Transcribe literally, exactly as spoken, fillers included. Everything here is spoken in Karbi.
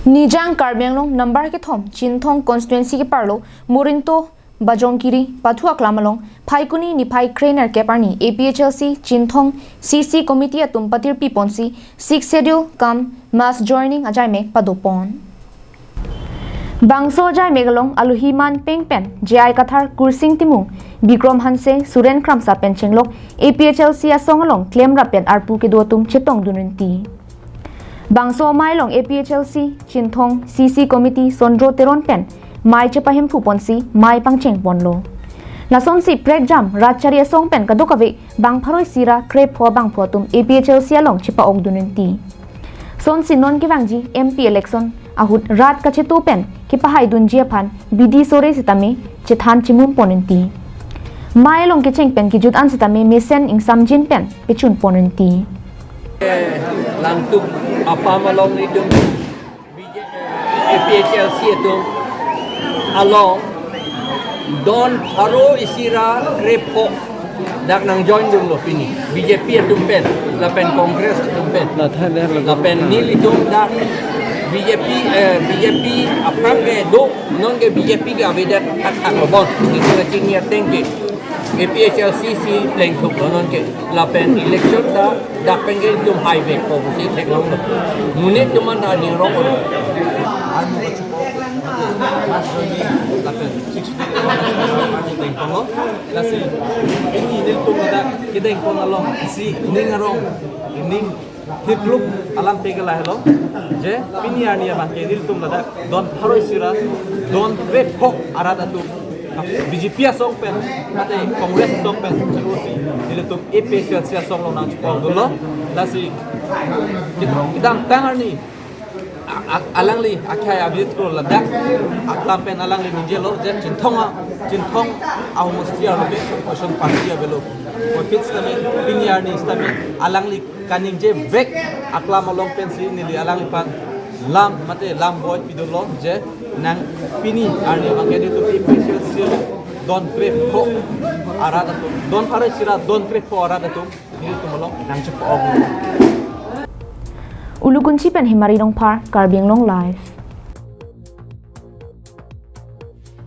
Nijang Karbi Anglong number kethom Chinthong constituency keparlo Morinto Bajongkiri pathu aklam along Phaikuni niphai kre-nerkep arni A P H L C Chinthong C C committee atum patirpi ponsi Sixth Schedule cum mass joining ajaimek padopon. Bangso ajaimek along alohi man peng pen J I Kathar, Kursing Timung, Bikrom Hanse, Suren Kramsa pen chenglok A P H L C asong along klemrap pen arpu kedo atum chetongdun rinti. Bangso amei along A P H L C Chinthong C C committee Sondro Teron pen mei chepahemphu ponsi mei pangcheng ponlo. Lasonsi prekjam rat chari asong pen kadokave bang pharo isi ra krepho bangphu atum A P H L C along chepa-okdun rinti. Sonsi non kevangji M P election ahut rat kachetu pen kepahaidunji aphan bidi sore sitame chethan chimum pon rinti. Mei along kecheng pen kejut an sitame mesen ingsamjin pen pechun pon rinti. Langtuk apam along nelitum B J, A P H L C atum along don pharo isi ra krepho dak nangjoindunlo pini B J P atum pen lapen Congress atum pen. Lapen nelitum dak B J P, eh, B J P aphrang kedo, non ke B J P ke avedet thakthak lo bon. Nelitum kachini ateng ke A P H L C si plengthuklo non ke. Lapen election ta dak pen ke itum haivekpo pusi theklonglo. Monit atum an ta aning rong lo. Lapen sixty-two dengponlo. Lasi pini nelitum ladak kedengpon along isi ning arong, ning thirkluk alam te ke lahelo. Je pini arni abang ke nelitum ladak don pharo isi ra don krepho arat atum, B J P asong pen mate Congress asong pen, nelitum A P H L C asong along nangchepa-okdunlo. Lasi kedam, kedamtang arni a-, a-, alangli akhai abit ko ladak aklam pen alangli ningjelo je Chinthong a, Chinthong ahomosti arlo ke opposition party avelo. Kopi sitame pini arni sitame alangli kaningjevek aklam along pensi neli alangliphan lam mate lam boi pidunlo je nang pini arni abang ke nelitum A P H L C don krepho arat atum, don pharo isi ra don krepho arat atum nelitum along nangchepa-ok. Ulukunchi pen Himari Rongphar, Karbi Anglong Live.